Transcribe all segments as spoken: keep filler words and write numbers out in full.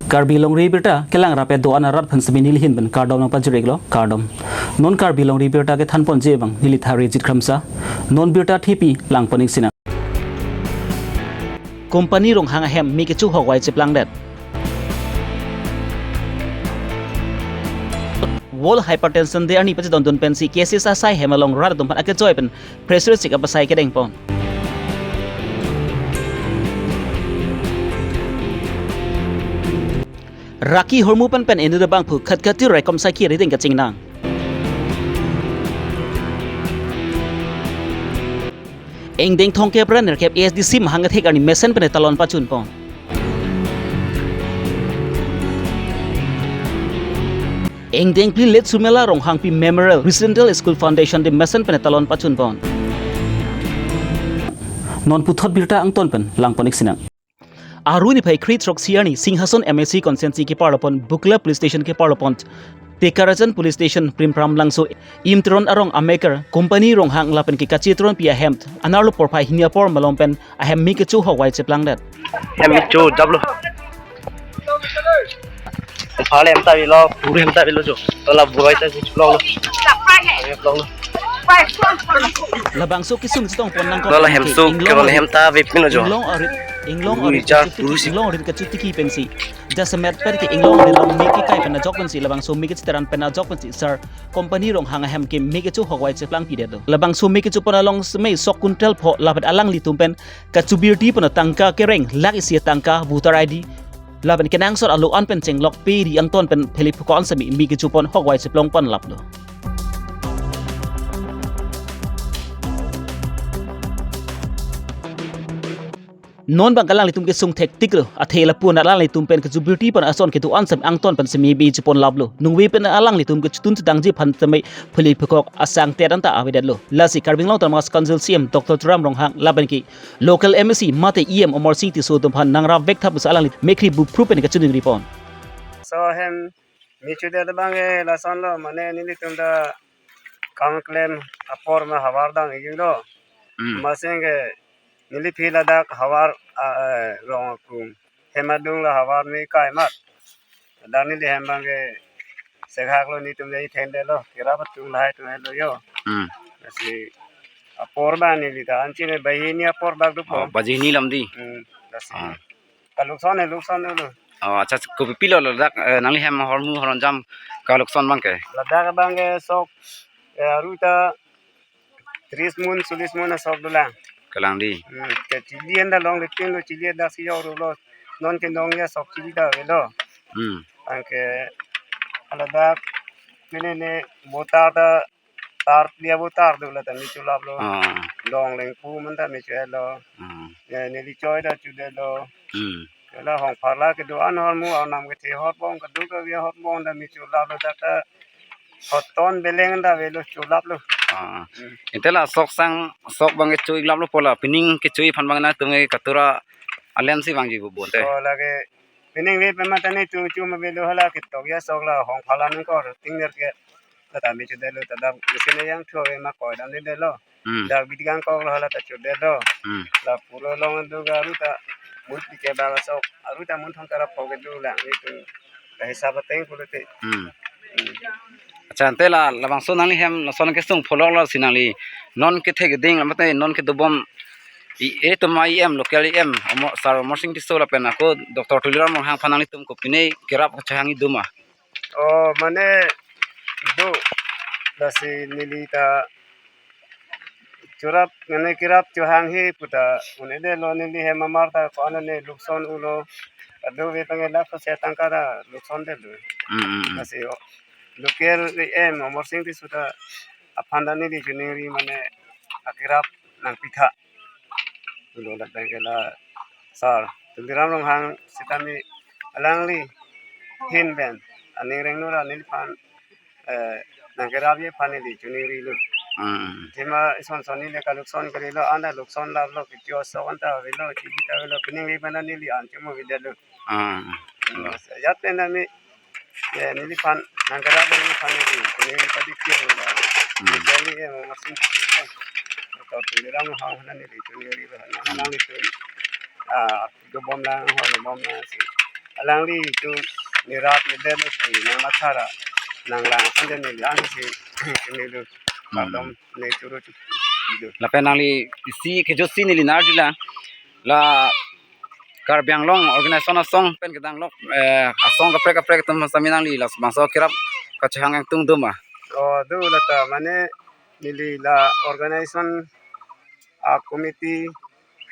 Karbi Longri Abirta kelang rapet do-an arat aphan semi nelihin pen kardom nangpajir-iklo, kardom. Non Karbi Longri Abirta kethanponji abang neli Tharijit Kramsa. Non birta thepi langpon-ik sinang. Company Ronghang ahem me kecho hokvai cheplangdet. World Hypertension Day arni pachedondun pensi K S S A sai hem along rat atum aphan akejoi pen press release chik apasai kedengpon. Raki hormu pen pen inut abangphu khat khat ti raikom saiki riding kachingnang. Ingdeng thomkep ra nerkep A S D C mahang athek arni mesen pen talon pachunpon. Ingdeng phli late Surmila Ronghangpi Memorial Residential School Foundation Day mesen pen talon pachunpon. Non puthot birta angton pen langpon-ik sinang. Aru niphai kre throksi arni Singhason M A C constituency keparlopon Bukla Police Station keparlopon Tekarajan Police Station Primpram Langso Imtron arong ameker Company Ronghang lapen ke kachetronpi ahem anerlo porphai hini apor malom pen ahem me kecho hokvai cheplangdet. Hem me cho daplo. Phale hem ta bilo, puru hem ta bilo jo. Tola buroi ta si chulong lo. Hem long lo. Labangso kesung chetongpon nangkok. Tola hem ke so, inglong kerol arit, hem ta vepin lo jo. Inglong arit, inglong arit kachutiki, inglong arit kachutiki pensi jasemet pen ke inglong arit along me kekai pen ajok pensi labangso me kecheteran pen ajok pensi sir Company Ronghang ahem ke me kecho hokvai cheplangpidetlo. Labangso me kechopon along semei sok kuntel pho lapen alanglitum pen kachobirti pen atangka kereng lakh isi atangka voter I D lapen kenangsot alo an pen chenglok pe ri angton pen pheli phukon semi me kechopon hokvai cheplongpon laplo. Non bang alanglitum kesung thektiklo, athe lapu-an alanglitum pen kachobirti pen ason kedo-an semi angton pen semi me chopon laplo. Nungve pen alanglitum kachotun chedangji aphan semi phuli phukok asang teran ta avedetlo. Lasi Karbi Anglong Autonomous Council C E M Doctor Tuliram Ronghang lapen ke local M A C mate E M Amarsing Tisso atum aphan nangrap vekthap pusi alangli mekhri bupru pen kachiningripon. So hem me chodet abang ke lason lo, mane nelitum ta kam klem apor ma havar dang-iklo. Hmm. Maseng ke neli phi ladak havar, ah, eh, rong akung. Hem adung la havar me kai mat. Dak neli hem abang ke sekhak lo, netum le ithengdetlo. Kira patung lahai tung lo jo. Hmm. Lasi apor abang neli ta anchine bahini apor bak do po. Oh, bahini lam di. Hmm. Lasi. Ah. Kalokson he, lokson he lo. Oh, acha, kopi pilo ladak, eh, nangli hem hormu hormonjam kalokson abang ke? Ladak abang ke sok, eh, aru ta tris mun, solis mun asok dolang. Kalang di. Hmm, ke chili enda longle tin lo, chili enda si jor lo. Non ke nong ya sok chili ta avelo. Hmm. Anke ladak pine ne botar ta tar dia botar do la ta me cholaplo. Ah. Long lengpu man ta me chohelo. Ah. Ya, neli choi ta chodetlo. Hmm. La hong pharla kedo-an hormu arnam kethe hotbong kedo kave hotbong ta me cholaplo ta ta hoton beleng ta avelo cholaplo. Ah. Hmm. Ante la sok sang sok abang kecho-ik laplo pu la pining kecho-ik aphan abang nangtum ke katura alen si vangji pu bonte. Oh, lake pining ve pema tani tu chu ma avelo hala ketok ya sok la hong pharla nangkor tingner ke. La ta me chodetlo ta dak mesin yang thu ave ma koi damdedetlo. Hmm. Dak bidi kangkok lo hala ta chodetlo. Hmm. La puro long do ga aru ta mun pi ke ba sok aru ta mun thong tarap pho kedo lang netum ta hisab ateng pulote. Hmm. Hmm. Acha, ante la labangso nangli hem lason kesung pholok lo si nangli non kethe keding la mate non kedobom E M atum, E M, local E M, Amar, Sir Amarsing Tisso lapen ako Doctor Tuliram Ronghang aphan nanglitum kopine kerap kachehangji do ma? Oh, mane do, lasi neli ta chorap, mane kerap chohangji pu ta un-edetlo, neli hem amar ta ko-an ne lokson ulo. Kadokave tangke lakh kosai tangka ta lokson detlo. Hmm, hmm, hmm. Lasi o, local E M Amarsing Tisso ta aphan ta neli chiningri mane akerap nangpitha. Lo ladak ke la Sir Tuliram Ronghang sitame alangli ahin pen aning rengno ra neliphan, eh, nangkerapji aphan neli chiningrilo. Hmm. Athema ison son neli kalokson kalilo, anta lokson laplo, kecho sok anta avelo, chili ta avelo, pining le mana neli an chemo avedetlo. Hmm. Hmm. Ajat pen tame, ya, neliphan nangkerap neliphan neli, neli padi kir lo. Hmm. Neli, eh, Amarsing Tisso, Doctor Tuliram Ronghang aphan neli chiningri lo, hmm, nanglitum, ah, dobom lang, ho dobom lang si. alangli itum nerap nedet lo si nang mathara nang lang ande neli ansi neli Hmm. kardom ne churu chu. Lapen nangli isi kejut si neli nar jila la Karbi Anglong organization asong pen kedang lok, eh, asong kaprek kaprek atum sami nangli labangso kerap kachehang ingtung do ma? Oh, do lata mane neli la organization a committee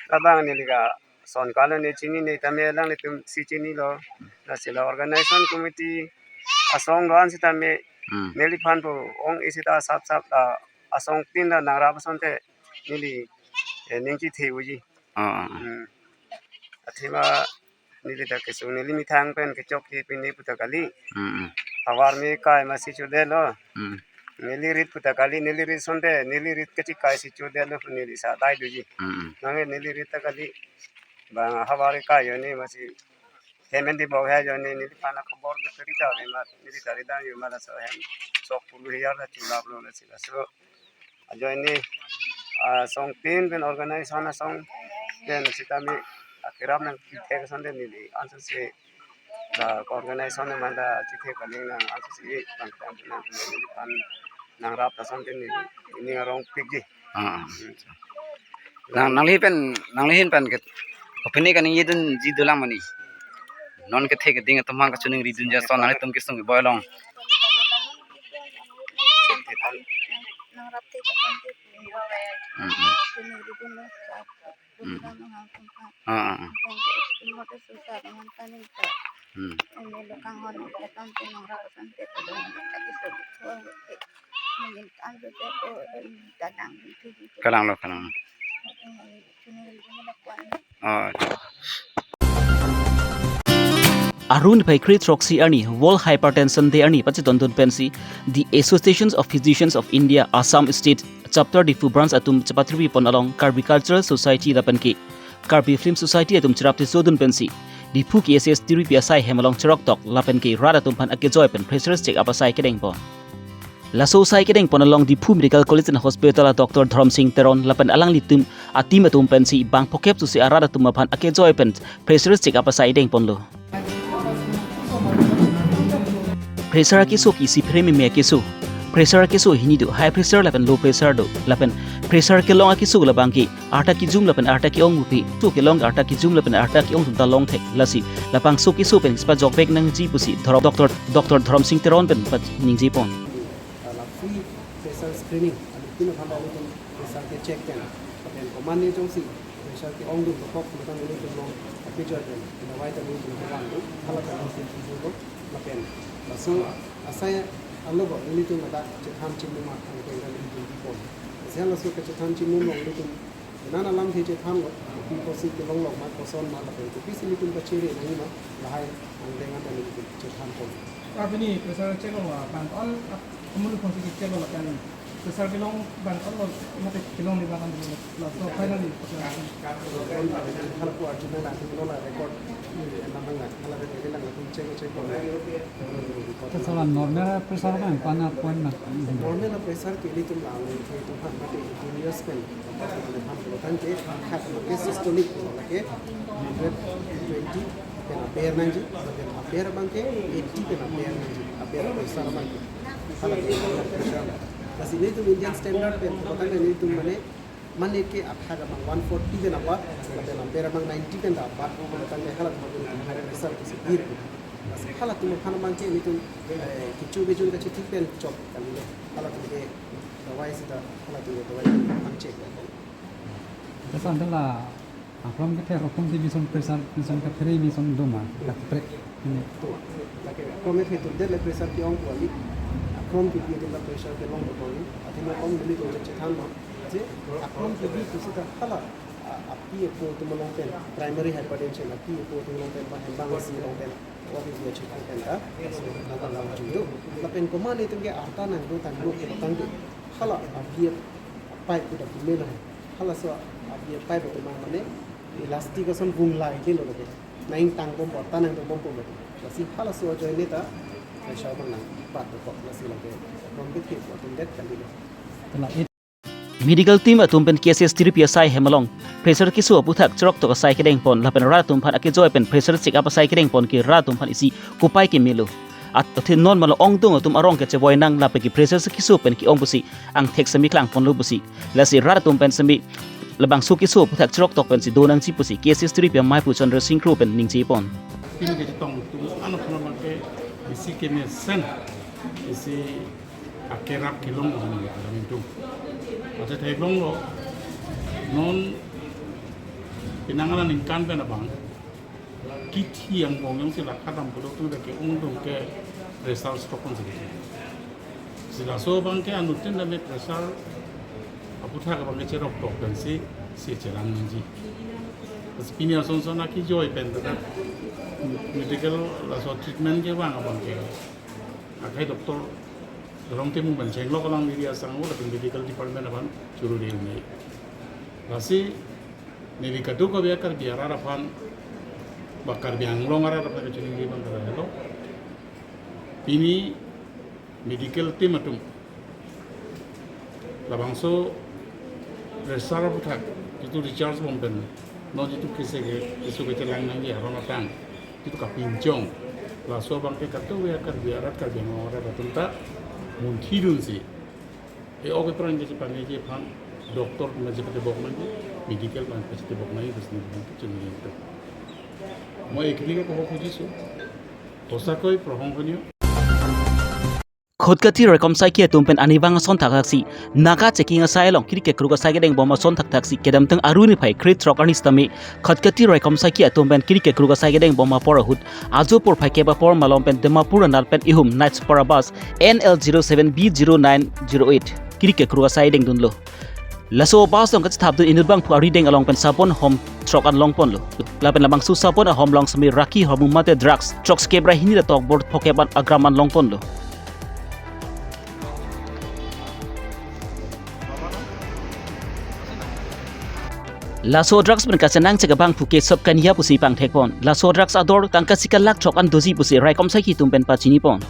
labang neli ka son kalo ne chinine tame alanglitum si chinilo. Lasi la organization committee asong do-an sitame Hmm. neliphan pu ong isi ta sap sap ta asongtin ta nangrap asonte neli, eh, ning chethe uji. Ah, ah, ah. Hmm. Athema neli ta kesung neli methang pen kechok ke pine puta kali. Hmm, hmm. Havar me kai masi chodetlo. Hmm. Neli rit puta kali, neli rit asonte, neli rit kachikai si chodetlo neli sa dai doji. Hmm, hmm. Nang neli rit ta kali. Bang havar kai yo ne masi hem en di bau he ajoine neliphan akhabor ke tari ta ave ma, neli tari dam yo ma laso hem sok pulu hiyar ta chulaplo lasi laso ajoine asongtin pen organization asong pen sitame akerap nangkethek asonte neli ansose la organization manda chithek kaling nang ansose bang tam nang neliphan nangrap asonte neli ning arong pikji. Ah, ah. Nang, nangli pen, nangli hin pen ke, kopine kaningje dunji dolang mane. Non kethe keding atum aphan kachiningri dunji ason nanglitum kesung keboi along. Hmm, hmm. Hmm. Ah, ah, ah. Hmm. Kalang lo, kalang lo. Oh. Arni phai kre throksi arni World Hypertension Day arni pachetondun pensi The Associations of Physicians of India Assam State Chapter Diphu Branch atum chepatri pon along Karbi Cultural Society lapen ke Karbi Film Society atum cherap tisodun pensi Diphu K S S tiripi asai hem along cheroktok lapen ke rat atum aphan akejoi pen pressure check up asai kedeng pon. Laso asai kedeng pon along Diphu Medical College and Hospital a Doctor Dhorom Sing Teron lapen alanglitum a-team atum pensi bang phokep susi arat atum aphan akejoi pen pressure check up asai deng ponlo. Pressure akeso ke isi phere meme akeso. Pressure akeso hini do, high pressure lapen low pressure do. Lapen pressure kelong akeso labang ke arta kejum lapen arta ke-ong pupe. So kelong arta kejum lapen arta ke-ong atum ta longthek. Lasi labangso keso pen spa jokvek nangji pusi Dhor-, Doctor, Doctor Dhorom Sing Teron pen pat ningje pon. Ah, la free pressure screening, anu pino phanda anu tum pressure ke check pen, pen komatne jongsi pressure ke-ongdun dokok, anu tum anu tum long, tapi jual pen, anu wai tum anu tum kevang tu, hala tum anu tum tum tum, lapen laso asai alo bo, anu tum ada chethan chingnuma, anu tum anu tum tum pon. Asai laso kachethan chingnuma anu tum nana lamthe chethanlo, kopi kosi kelong lo ma, koson ma lapen kopisi nelitum kachere nangji ma, lahai angdeng anta nelitum chethan pon. Apini pressure check lo ma, bang on, amul pon si check lo lapen pressure kelong bang on lo, mate kelong ni bang on lo, laso finally. Hala ko arjuna na, hala record, na mang na, hala record lang, latum check check pon. Sala normal pressure bang, pana point na. Normal pressure ke nelitum lang, nelitum han mate genius pen. Mane han pulotangte, hat ke systolic lake hundred twenty pen aber nangji, lapen aber abangke eighty pen aber nangji, aber pressure abangke. Hala ke pressure. Lasi nelitum Indian standard pen pulotangte nelitum mane, mane ke athak abang one forty pen apat, lapen aber abang ninety pen apat, pulotangte hala abang high pressure ke severe. Lasi halatum aphan abangke nelitum, eh, kecho kejun kachethik pen chok kalilo. Halatum ke dawai sita, halatum ke dawai phan check. Sasa anta la akrom kethe akrom si bison pressure, bison kaphere bison do ma, kaprek. Hmm. To, lake akrom kethe atum det le pressure ke-ong pu ali. Akrom kebi atum la pressure kelong do pu ali. Athema akrom nelitum chethan ma. Je akrom kebi pu sita hala, a, api apo atum along pen, primary hypertension, api apo atum along pen, ba hem bang isi along pen. Api apo check pen ta, so, nang lang lang do. Lapen komatne itum ke arta nangdo tanglo pulotangte, hala api apipe pu ta pime lo. Halaso api apipe atum mane elastic ason vung lai ke lo ke. Nang tang bom arta nangdo bom bom. Lasi halaso ajoine ta pressure abang nangpat dokok, lasi lake bom ke thik atum det kalilo. Tela Medical team atum pen K S S tiripi asai hem along pressure keso aputhak cheroktok asai kedengpon lapen rat atum aphan akejoi pen pressure check up asai kedengpon ke rat atum aphan isi kopai kemelo. Athe non malo ongdung atum arong kechevoi nang lapen ke pressure keso pen ke-ong pusi angthek semi klangponlo pusi. Lasi rat atum pen semi labangso keso aputhak cheroktok pensi do nangji pusi K S S tiripi amaipu Chandra Singh Kro pen ningjepon. Pini kechetong atum ano kono make isi kemesen isi akerap kelong lo kami kami tu. Athe theklonglo non penang aningkan pen abang kithi angbong jongsi lakha dam pulo tung ke ongdung ke pressure stroke kon sigi. Si laso abang ke anuttin dame pressure aputhak abang ke cheroktok pensi si chelang nangji. Pas pini ason son akejoi pen ta medical laso treatment kevang abang ke akai doctor dorong temu ban chenglok alang media sang lapen medical department abang churu dei nai. Lasi neli kadokave Karbi arat aphan ba Karbi Anglong arat aphan kachiningri abang ta helo. Pini medical team atum labangso pressure aputhak jitu recharge bom pen non jitu kese ke isu kechelang nangji aron atang jitu kapinchong laso abang ke kadokave Karbi arat Karbi Anglong arat atum ta munthi dunsi e-ok epran kechepangji aphan doctor atum chepatebok nangji, medical atum chepatebok nangji, terus ni chunri itu. Mo ekri ke koho kuji su. Hosakoi prohong konyo. Khatkhati raikom saiki atum pen arnivang ason thakthaksi Naga checking asai along kiri kekruk asai kedengbom ason thakthaksi kedamtang Aru niphai krethrok arni sitame Khatkhati raikom saiki atum pen kiri kekruk asai kedengbom apor ahut ajo porphai kep apor malom pen Dimapur anat pen ihum night super bus N L zero seven B zero nine zero eight kiri kekruk asai dengdunlo. Laso bus along kachethapdun inut bangphu arideng along pen sabon hom throk an longponlo. Lapen labangso sabon ahom along semi raki hormu mate drugs throksikep ra hini ra tokbor phokep an agram an longponlo. Laso drugs pen kachenangchek abangphu ke Sop Kania pusi pangthekpon. Laso drugs ador tangka sika lakh throk an doji pusi raikom saiki atum pen pachinipon.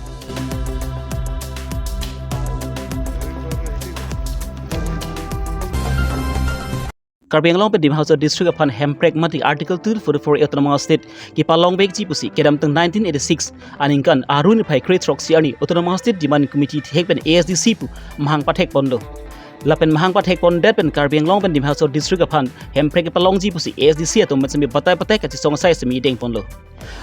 Karbi Anglong pen Dima Hasao District aphan hemprek mate Article two forty-four Autonomous State kepalongvekji pusi kedamtang nineteen eighty-six aningkan Aru niphai krethrok si arni Autonomous State Demand Committee thek pen A S D C pu mahang pathekponlo. Lapen mahang pathekpondet pen Karbi Anglong pen Dima Hasao District aphan hemprek kepalongji pusi A S D C atum pen semi batai pathek kachesong asai semi dengponlo.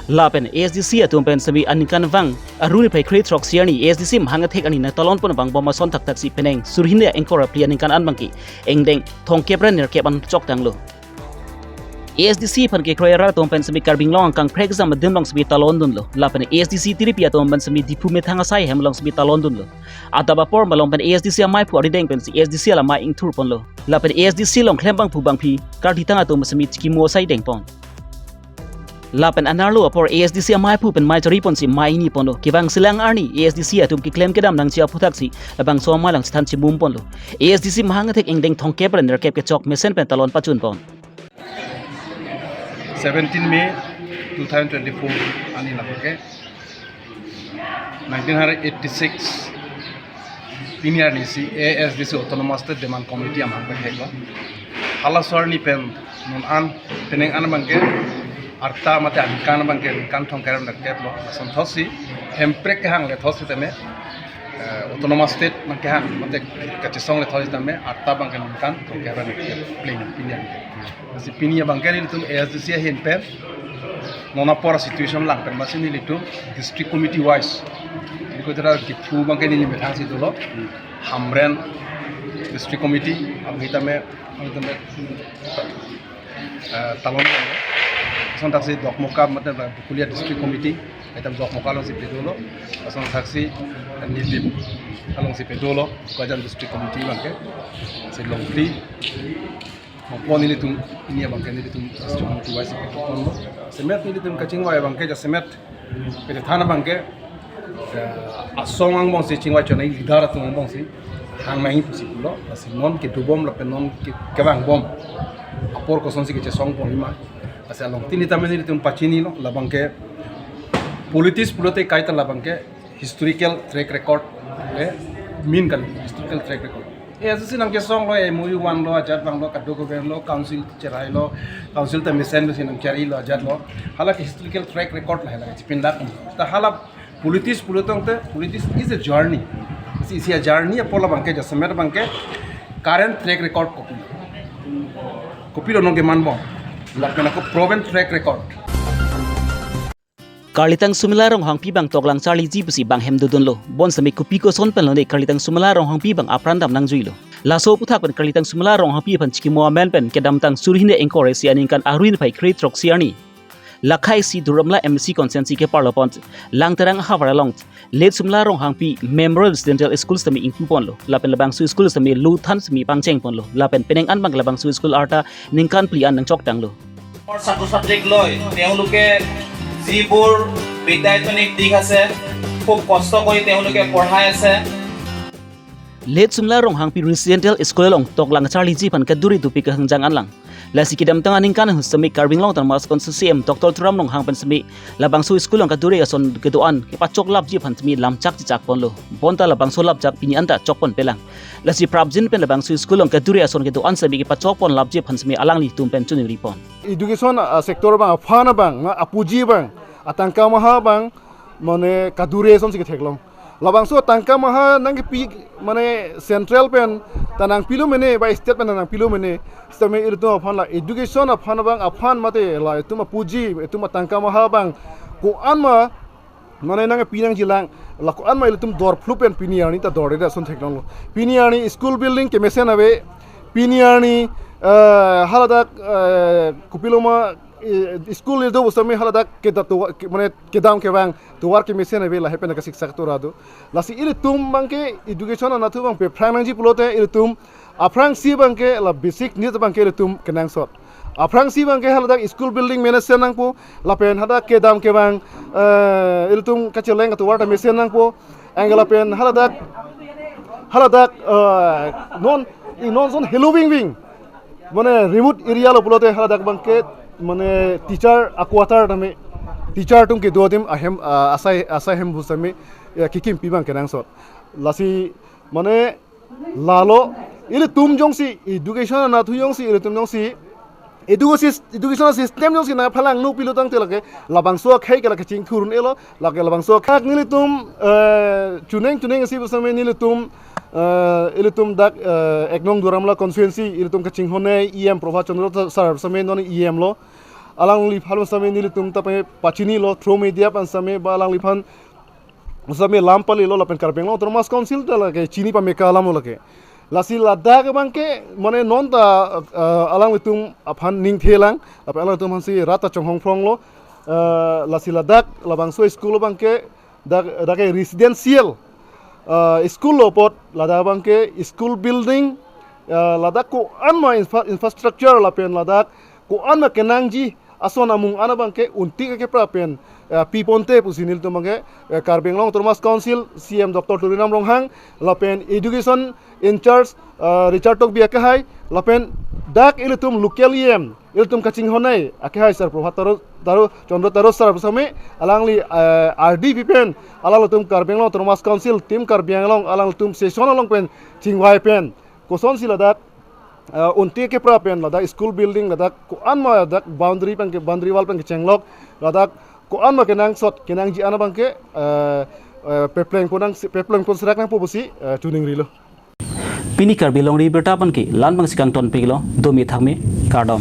Lapen A S D C atum pen semi aningkanvang Aru niphai krethrok si arni A S D C mahang athek arni nangtalonpon vangbom ason thakthaksi penang suri hini ra ingkoi ra phli aningkan an abangke ingdeng thomkep ra nerkep an choktanglo. A S D C aphan kekroi arat atum pen semi Karbi Anglong angkang phrekjam adim along semi talondunlo. Lapen A S D C tiripi atum pen semi Diphu methang asai hem along semi talondunlo. Adap apor malom pen A S D C amaiphu arideng pensi A S D C alamai ingthurponlo. Lapen A S D C along klem bangphu bangphi kardi tang atum semi chikimo asai dengpon. Lapen anerlo apor A S D C amaiphu pen mai chariponsi mai ingniponlo. Kevangsilang arni A S D C atum keklem kedam nangji aphuthaksi labangso amei along chethan chimumponlo. A S D C mahang athek ingdeng thomkep ra nerkep kechok mesen pen talon pachunpon. Seventeen May two thousand twenty-four arni lake nineteen hundred eighty-six pini arni si A S D C Autonomous State Demand Committee amahang patheklo. Halaso arni pen non an penang an abangke arta mate aningkan abangke aningkan thomkep ra nerkep lo. Lason thotsi hemprek kehang le thotsi tame eh, Autonomous State abangke hang mate kachesong le thotsi tame arta abangke aningkan thomkep ra nerkep pleng pini abangke. Lasi pini abangke nelitum A S D C ahin pen non apor situation lang pen masi nelitum district committee wise. Neli ko jara Diphu abangke neli methang si dolo. Hamren district committee abang tame abang tame eh, talon. Lason thaksi Dokmoka mate Bokolia district committee item Dokmoka alongsi pedolo. Lason thaksi Nilip alongsi pedolo, Bokajan district committee abangke. Si longti mopon nelitum pini abangke nelitum district committee wise pedoponlo. Semet nelitum kachingvai abangke jasemet pethan abangke eh, asong angbongsi chingvai chonai leader atum angbongsi hang nangji pusi pulo. Lasi non kedobom lapen non ke- kevangbom apor kosonsi kechesongpon lima. Lasi alongtin tame nelitum pachinilo, labangke politics pulote kaita labangke historical track record eh, min kali historical track record. Esi nangkesong lo, M O U vanlo, ajat vanglo, kado government lo, council cherai lo, council ta mesen mesen nangchari lo, ajat lo. Hala ke historical track record lo, hala chipindak. Ta hala politics pulo tangte, politics is a journey. Si, si a journey apot labangke jasemet abangke current track record kopi. Kopilo nangkeman bom. Lapen ako proven track record. Karlitang Sumila Ronghangpi abang toklang charliji pusi bang hem dodunlo. Bonsitame kopi koson pen lone Karlitang Sumila Ronghangpi abang apran dam nangjuilo. Laso aphuthak pen Karlitang Sumila Ronghangpi aphan chikimo amen pen kedamtang suri hini ingkoi ra isi aningkan arui niphai kre-throksi arni, lakhai isi Duar Amla M A C constituency keparlo pon Langterang ahavar along Late Sumila Ronghangpi Memorial Residential School sitame ingpu ponlo. Lapen labangso school sitame luthan sitame pangcheng ponlo. Lapen penang an abang labangso school arta ningkan phli an nangchok tanglo. ছাত্ৰ ছাত্ৰীক লৈ তেওঁলোকে যিবোৰ বিদ্যায়তনিক দিশ আছে, খুব কষ্ট কৰি তেওঁলোকে পঢ়াই আছে। Late Sumila Ronghangpi Residential School along toklang charliji aphan kaduri dopik kehangjang anlang. Lasi kedamtang aningkan ahut sitame Karbi Anglong Autonomous Council C E M Doctor Tuliram Ronghang pen sitame labangso school along kaduri ason kedo-an kepachoklapji aphan sitame lamchak chechak ponlo. Bonta labangso lamchak pini anta chok ponpelang. Lasi prapjin pen labangso school along kaduri ason kedo-an sitame kepachok ponlapji aphan sitame alanglitum pen choningri pon. Education, ah, sector abang, aphan abang, ma apuji abang, atangka maha abang, mane kaduri asonsi ketheklong. Labangso atangka maha nangkepi, mane central pen ta nangpilo mene, ba state pen ta nangpilo mene. Sitame ilitum aphan la education aphan abang aphan mate la itum apuji, itum atangka maha abang ko-an ma, mane nangkepi nangjilang, la ko-an ma ilitum dor phlu pen pini arni ta dor-ede ason theklonglo. Pini arni school building kemesen ave, pini arni, eh, haladak, eh, kopilo ma, eh, school ilitum sitame haladak kedat to, ke-, mane kedam kevang tovar kemesen ave, lahai pen kasiksak tora do. Lasi ilitum abangke education anatthu abang pephrang nangji pulote ilitum aphrangsi abangke la basic need abangke ilitum kenangsot. Aphrangsi abangke haladak school building mesen nangpo, lapen hadak kedam kevang, eh, ilitum kacheleng atovar ta mesen nangpo. Anke lapen haladak, haladak, eh, non, i non son helo vingving, mane remote area lo pulote haladak abangke, mane teacher aquarter tame, teacher atum kedo adim ahem, ah, asai, asai hem pu sitame, ya, kekimpi abang kenangsot. Lasi, mane, lalo, ilitum jongsi, education anatthu jongsi, ilitum jongsi, education, education system jongsi nangphalang nangpilo tangte lake labangso akhei ke lake chingthur un-elo, lake labangso akhak nelitum, eh, chuneng chuneng isi pu sitame nelitum, eh, ilitum dak, eh, ek nong Duar Amla constituency, ilitum kachinghon-nei E M Prabhat Chandra sir sitame non E M lo. Alangliphan sitame nelitum ta pachinilo, through media pen sitame ba alangliphan sitame lam palilo lapen Karbi Anglong Autonomous Council ta lake chini pame ke alam lake. Lasi ladak abangke mane non ta, eh, alanglitum aphan ningthelang, lapen alanglitum aphansi rat ta chonghong phronglo, eh, lasi ladak labangso school abangke dak, dak ke residential, eh, school lo apot ladak abangke school building, eh, ladak ko-an ma infra-, infrastructure lapen ladak ko-an ma kenangji ason amung an abangke unti kekepra pen, eh, piponte pusi nelitum abangke, eh, Karbi Anglong Autonomous Council C E M Doctor Tuliram Ronghang lapen education in charge, eh, Richard Tokbi akehai lapen dak ilitum local E M, ilitum kachinghon-nei akehai sir Prabhat Taro, Taro, Chandra Taro sir pu sitame alangli, eh, R D P pen alanglitum Karbi Anglong Autonomous Council team Karbi Anglong alanglitum session along pen chingvai pen kosonsi ladak, eh, unti kepra pen ladak school building ladak ko-an ma ladak boundary pen ke, boundary wall pen kechenglok ladak ko-an ma kenangsot kenangji an abangke, eh, eh, pepleng pon nang, pepleng pon serak nangpo pusi, eh, choningrilo. Pini Karbi Longri Abirta pen ke la-an abangsi kangtonpiklo, dome thakme, kardom.